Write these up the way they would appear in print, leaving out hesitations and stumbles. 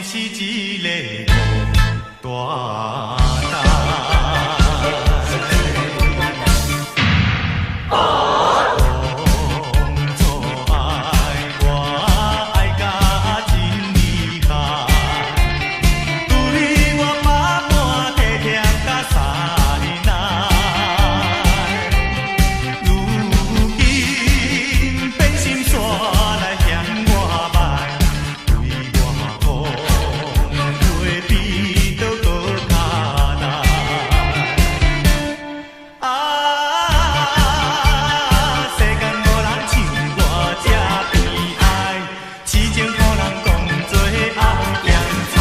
是一个戆大呆。当初爱我爱甲真厉害，对我百般体贴甲三奶。如今变心煞來嫌我歹，對我講話比刀閣較難。啊，世間無人像我這悲哀，痴情予人當作後鹹菜，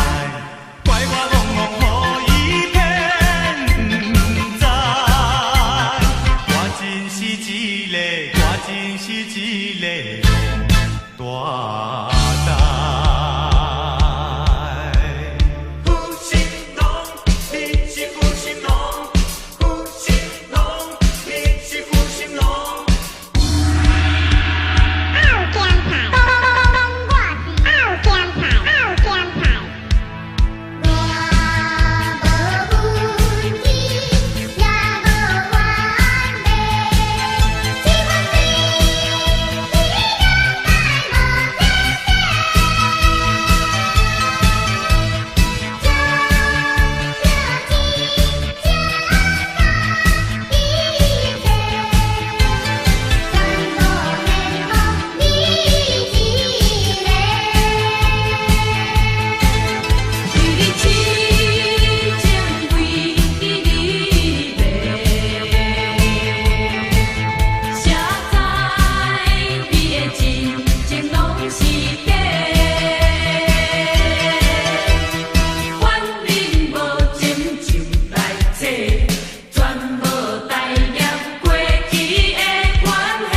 怪我戆戆予伊騙毋知。我真是一个，我真是一個戆大呆。負心郎，你是負心郎，負心郎，你是負心郎。後鹹菜，我是後鹹菜，後鹹菜。我無運氣，也無完美，只阮對你兩代無將這情將一切，全部獻予你一个。為你痴情為你迷，誰知你的真情攏是假？反正無情就來做，全無代念過去的關係。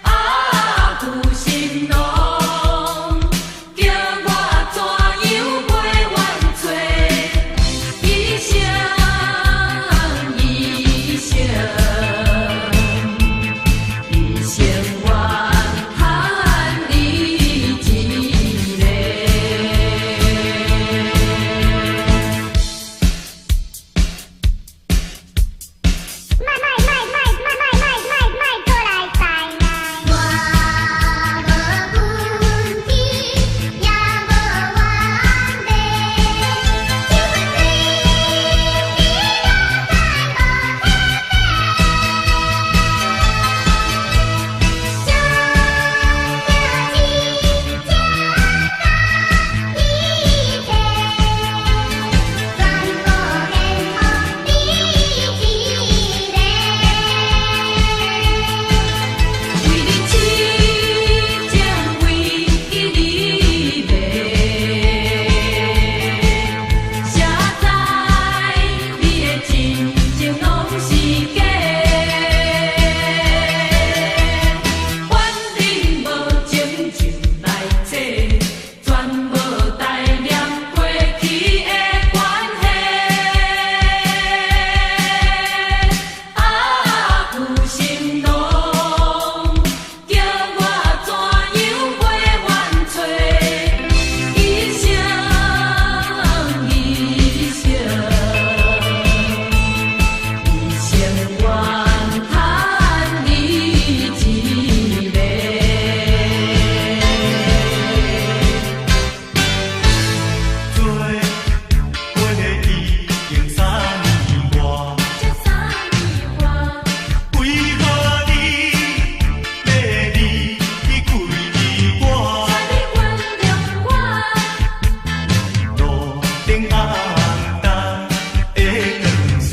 啊，負心郎，叫我怎樣袂怨找？一生一生，一生怨叹你一个。莫莫莫莫莫莫莫莫莫閣來拜啦！我無運氣，也無完美，只阮對你兩代無將這情將一切，全部獻予你一个。為你痴情為你迷，誰知你的真情攏是假？反正無情就來做，全無代念過去的關係。啊，負心郎，叫我怎樣袂怨找？一生一生，一生怨嘆你一个。做伙已經3年外，這3年外，為何你欲離開我？請你原諒我。路頂暗淡的光線，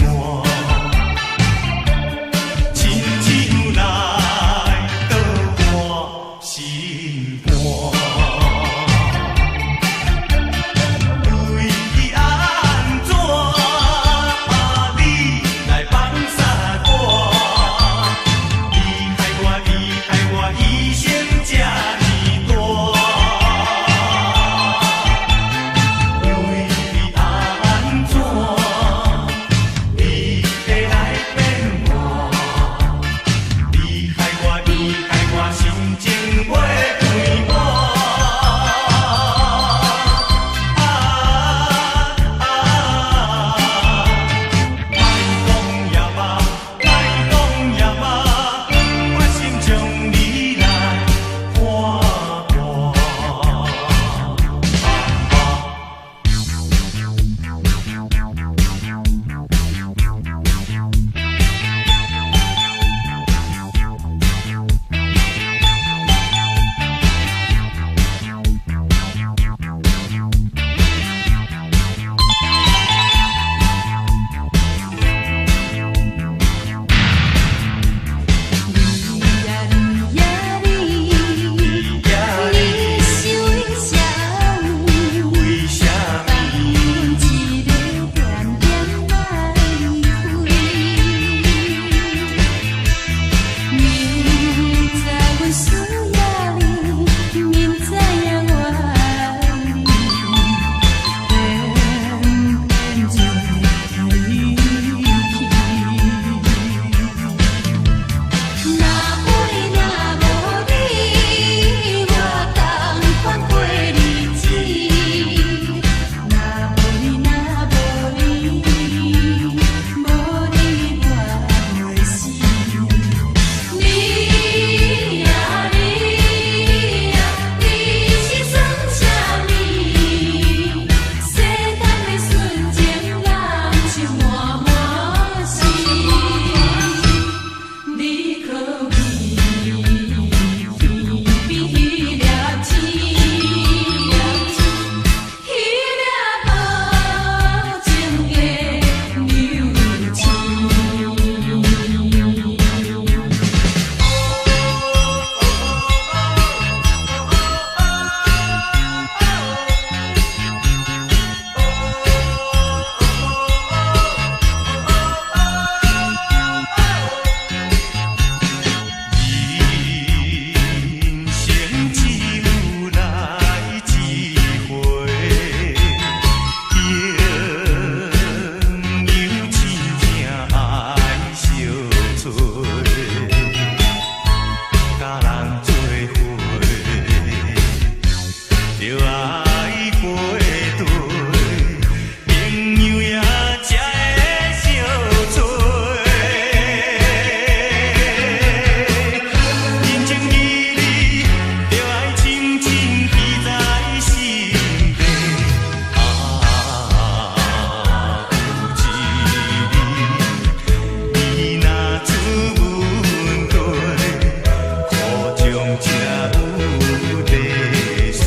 親像來倒伴心肝。為按怎你來放殺我？你害我，你害我一生這呢大。為按怎你會來變換？你害我，你害我心情袂快活。著愛過對，朋友也才會相揣。人情義理，著愛深深記在心底。啊，有一日你若出問題，苦衷才有得說。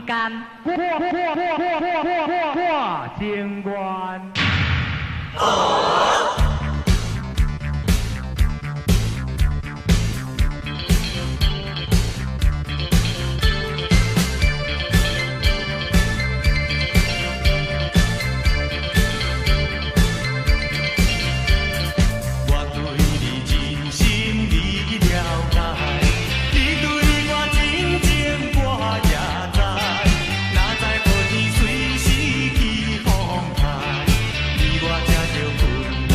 間。我我我我我我情願。我對你真心你了解，你對我真情我也知。哪知雨天隨時起風台，你我才著困難。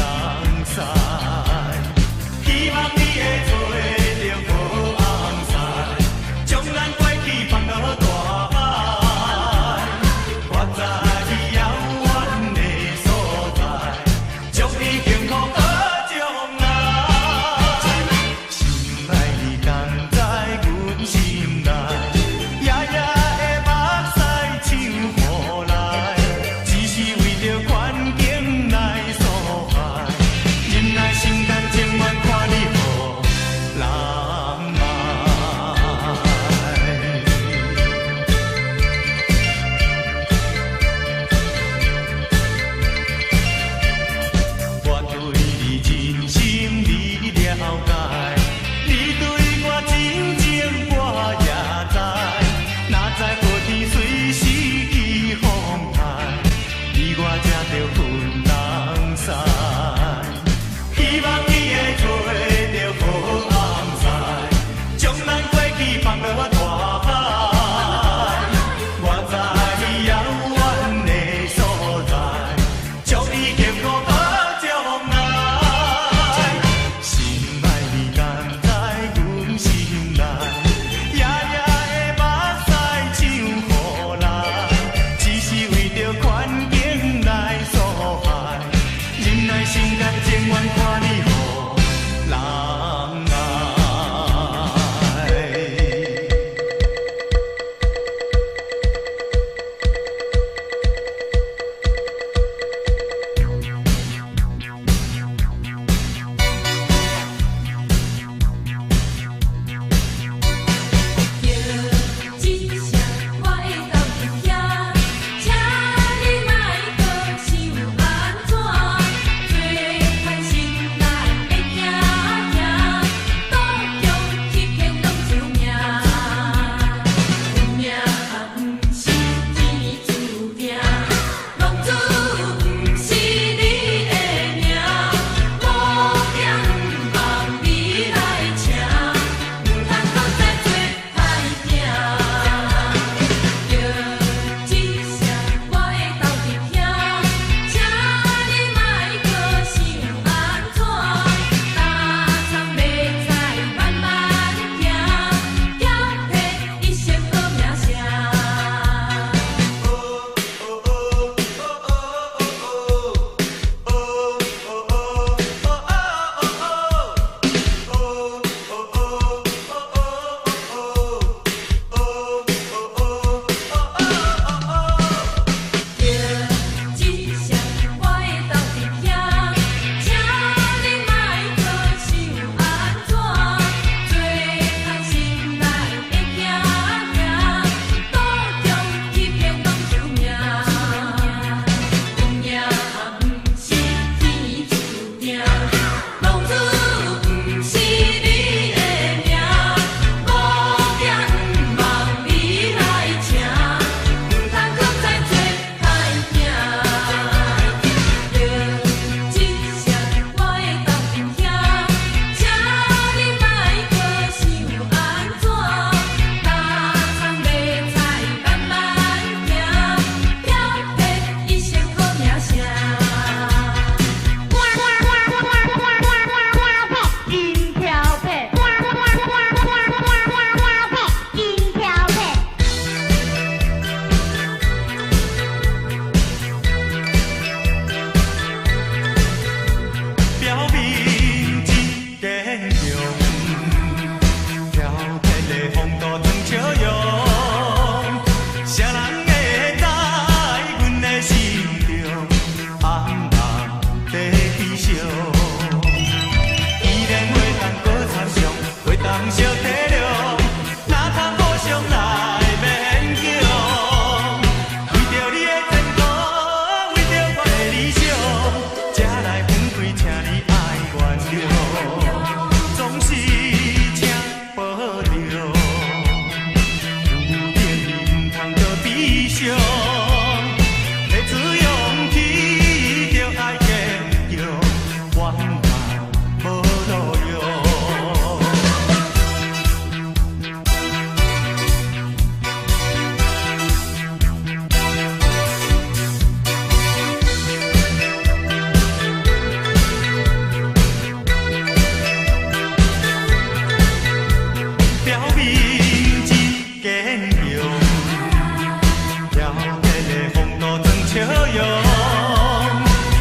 容，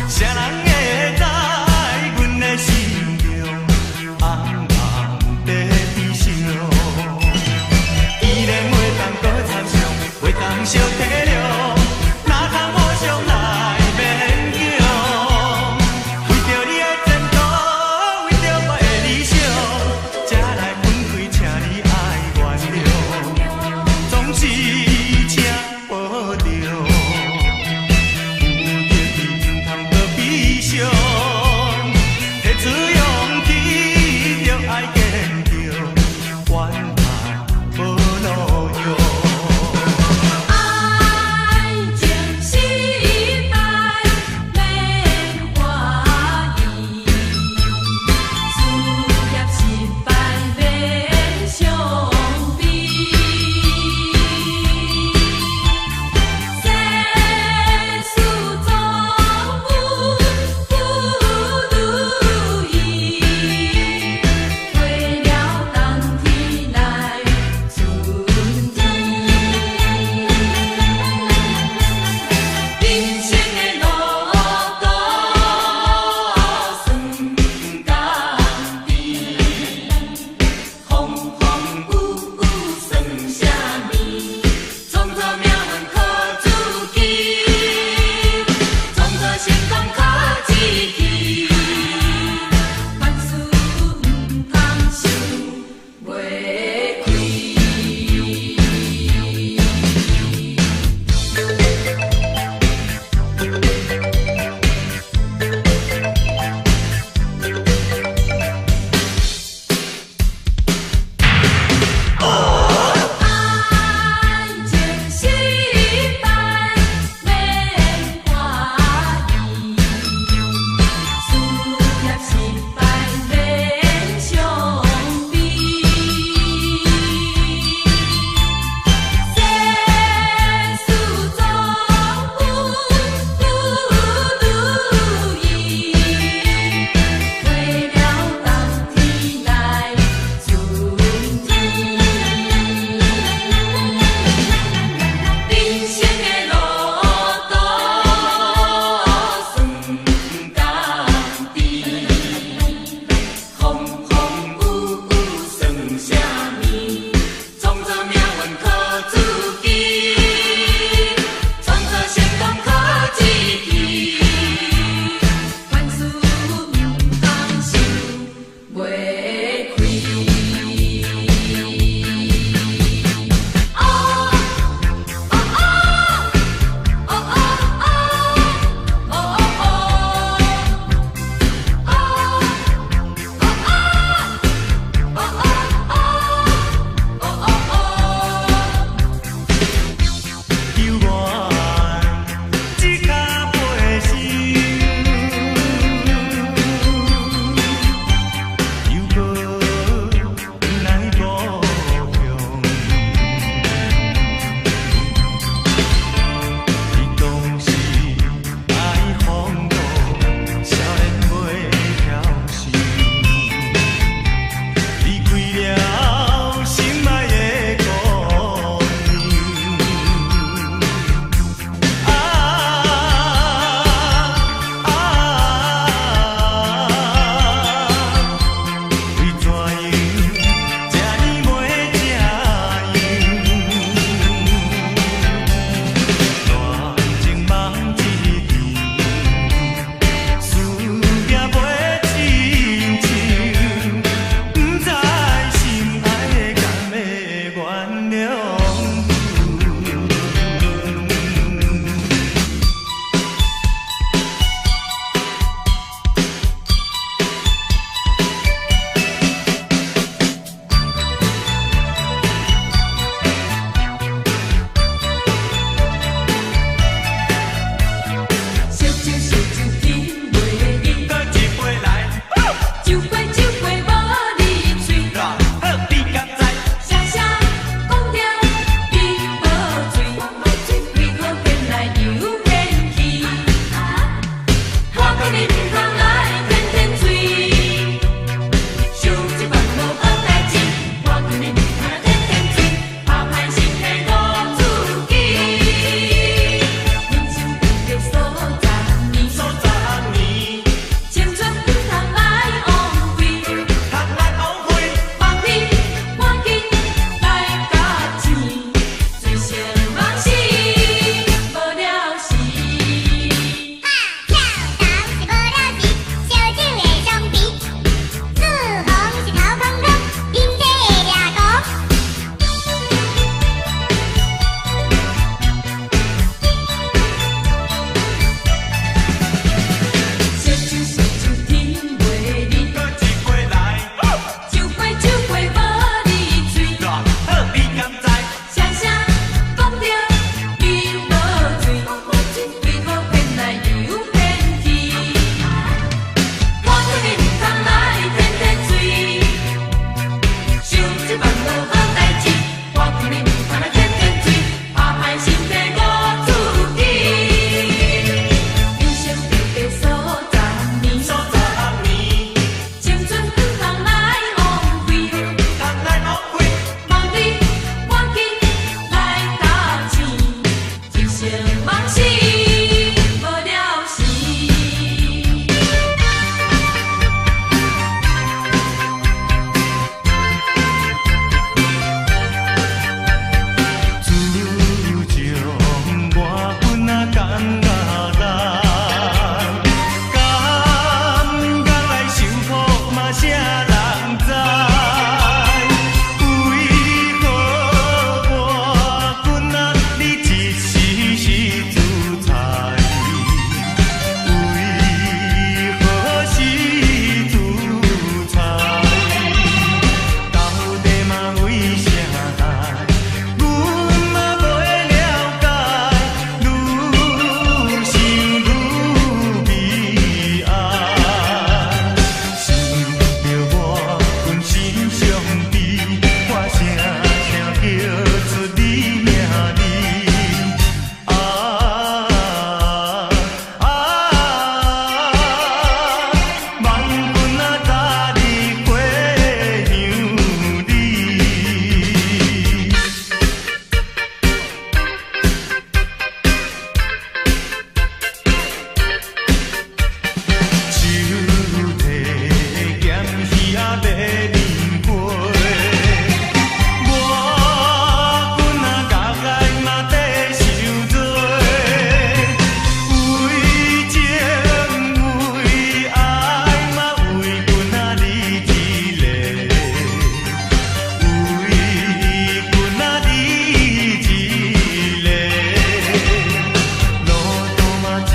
啥人會知阮的心中尪尪在悲傷？既然袂當閣參詳，袂當相體諒，哪通互相來勉強？為著你的前途，為著我的理想，才來分開，請你愛原諒。總是請保重。有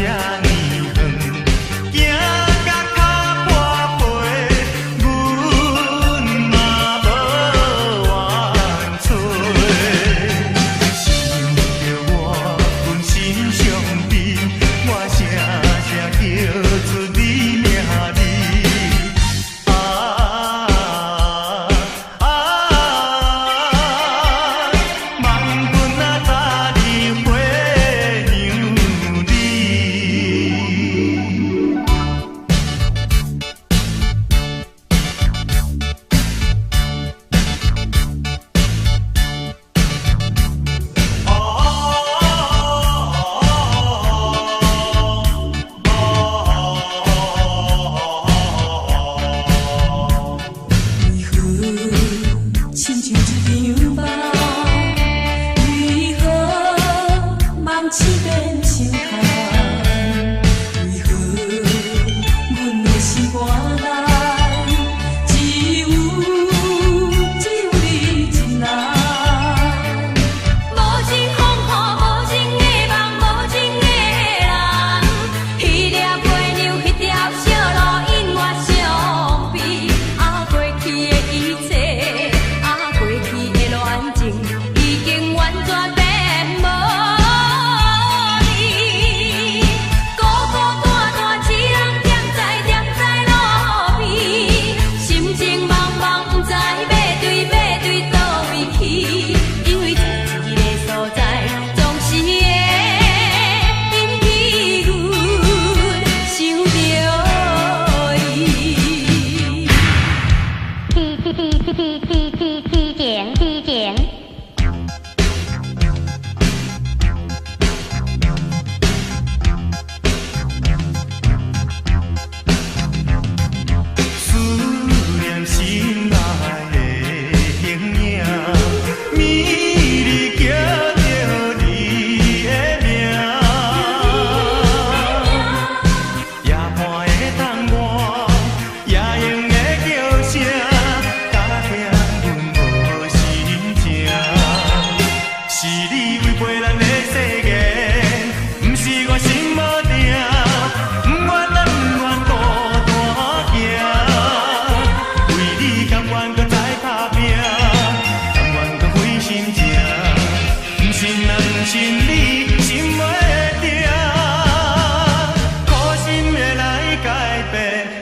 這呢遠，行甲跤破皮，阮嘛無怨吹。想著我，阮心傷悲，我聲聲叫出你名字。啊啊！望阮啊早日回娘你。為何親像一場夢？為何夢醒變相空？為何阮的心肝內只有你一人？無情風雨，無情的夢，無情的人，彼粒月亮，彼條小路，永遠傷悲。啊，過去的一切，啊，過去的戀情，已經完全變無你。孤孤單單一人踮在路邊，心情茫茫，毋知欲對佗位去，因為在一个所在，總是會引起阮想著伊。痴痴痴痴痴痴痴情痴情。思念心內的形影，暝日叫著你的名。夜半的窗外，夜莺的叫聲，加添阮無心情。是你違背咱的誓言，毋是我心無定，不願啊不願孤單行。為你甘願閣再打拼，甘願閣費心情，毋信啊毋信你心會疼，苦心會來改變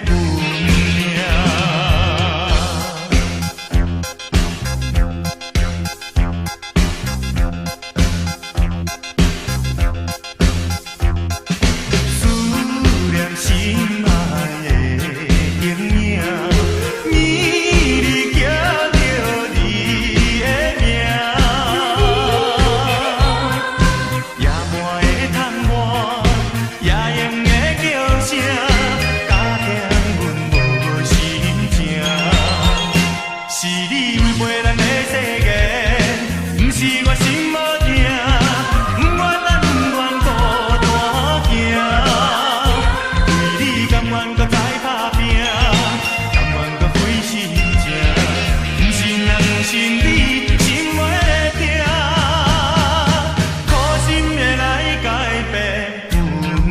阮命。思念心愛的形影，暝日叫著你的名。夜半的窗外，夜鶯的叫聲，加添阮無心情。是你違背咱的誓言，毋是我心無定，不願啊不願孤單行。為你甘願閣再打拼，甘願閣費心情，毋信啊毋信你心會疼，苦心會來改變阮命。